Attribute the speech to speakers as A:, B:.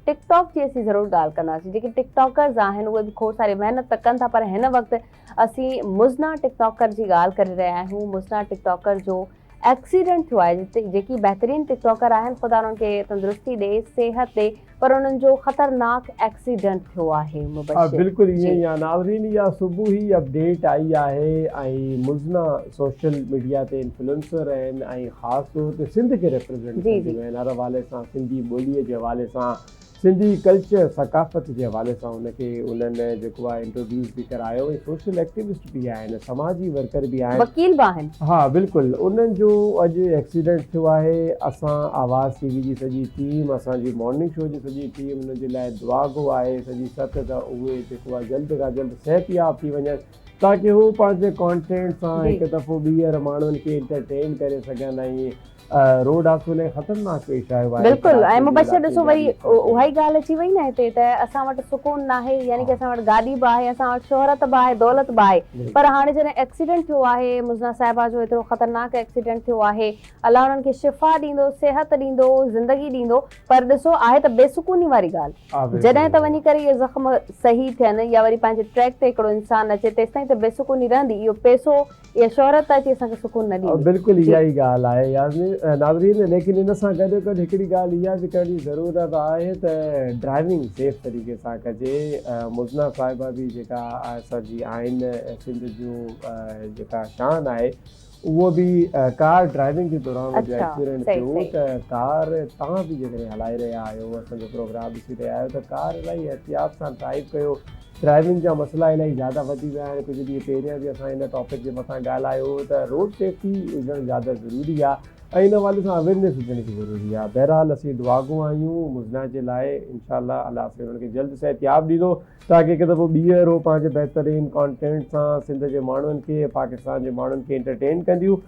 A: ٽڪ talk جي اسين ضرور ڳالهه ڪنداسين جيڪي ٽڪ ٽاڪرز آهن اهي به کوڙ ساري محنت ته ڪن ٿا پر هن وقت اسين مزنا ٽڪ ٽاڪر جي ڳالهه ڪري رهيا آهيون مزنا ٽڪ ٽاڪر جو ايڪسيڊنٽ ٿيو آهي جتي جيڪي بهترين ٽڪ ٽاڪر آهن خدا انهن کي تندرستي ڏي صحت ڏي پر انهن جو خطرناڪ ايڪسيڊنٽ ٿيو آهي مبشر
B: بلڪل ائين
A: جي.
B: ئي آهي ناظرين اها صبح ئي اپڊيٽ آئي آهي ۽ مزنا سوشل ميڊيا تي انفلوئنسر آهن ۽ خاص طور تي سنڌ کي ريپريزنٽ
A: جي جي.
B: ڪنديون آهن هر حوالي سان سنڌي ٻولي جي حوالي سان سنڌي ڪلچر ثقافت جي حوالي سان ان کي انهن جيڪو آهي انٽروڊيوس به ڪرايو ۽ سوشل ايڪٽيوسٽ به آهن سماجي ورڪر به آهن
A: وڪيل به آهن.
B: ها بلڪل انهن جو اڄ ايڪسيڊنٽ ٿيو آهي اسان آواز ٽي وي جي سڄي ٽيم اسان جي مارننگ شو جي سڄي ٽيم انهن جي لاء دعا گو آهي سڄي ست ته اهي جيڪو آهي جلد کان جلد صحتياب ٿي وڃن تاڪه هو پنهنجي ڪانٽينٽ سان
A: جي.
B: هڪ دفعو ٻيهر ماڻهن کي انٽرٽين ڪري سگهن ۽ روڊ حادثو الاهي خطرناڪ پيش آيو آهي
A: بلڪل ۽
B: ڪراچي جي
A: مبشر
B: علائقي
A: ڏسو وري
B: لياري ايڪسپريس
A: اها ئي ڳالهه اچي وئي نه هتي ته اسان وٽ سڪون ناهي يعني ڪي اسان وٽ گاڏي به آهي اسان وٽ شهرت به آهي دولت به آهي
B: بلڪل
A: پر هاڻي جڏهن ايڪسيڊنٽ ٿيو آهي مزنا صاحبه جو ايترو خطرناڪ ايڪسيڊنٽ ٿيو آهي الله انهن کي شفا ڏيندو صحت ڏيندو زندگي ڏيندو پر ڏسو آهي ته بي سڪوني واري ڳالهه
B: ها بلڪل
A: جڏهن ته وڃي ڪري اهي زخم صحيح ٿين يا وري پنهنجي ٽريڪ تي هڪڙو انسان اچي تيستائين ته بي سڪوني رهندي اهو پيسو اها شهرت ته اچي اسان کي سڪون نه ڏيندي.
B: بلڪل
A: جي.
B: اها ئي ڳالهه آهي ياسمين ناظرين ليڪن ان سان گڏو گڏ هڪڙي ڳالهه اها به ڪرڻ جي ضرورت آهي ته ڊرائيونگ سيف طريقي سان ڪجي مزنا صاحبه به جيڪا اسان جي آهن سنڌ جو جيڪا شان آهي اهو به ڪار ڊرائيونگ جي دوران ان جو
A: اڇا
B: ايڪسيڊنٽ
A: صحيح
B: ٿيو
A: صحيح.
B: ته ڪار توهان به جيڪڏهن هلائي رهيا آهيو اسان جو پروگرام ڏسي رهيا آهيو ته ڪار الاهي احتياط سان ڊرائيو ڪيو ڊرائيونگ جا مسئلا الاهي زياده وڌي ويا آهن ڪجهه ڏينهن پهريان به اسان ان ٽاپڪ جي مٿان ڳالهايو هو ته روڊ سيفٽي هجڻ زياده ضروري آهي ۽ ان حوالي سان اويرنيس هجڻ به ضروري آهي بهرحال اسين دعاگو آهيون مزنا جي لاء انشاء الله الله سائين انهن کي جلد صحتياب ڏيندو تاڪه هڪ دفعو ٻيهر هو پنهنجي بهترين ڪانٽينٽ سان سنڌ جي ماڻهن کي پاڪستان جي ماڻهن کي انٽرٽين ڪنديون.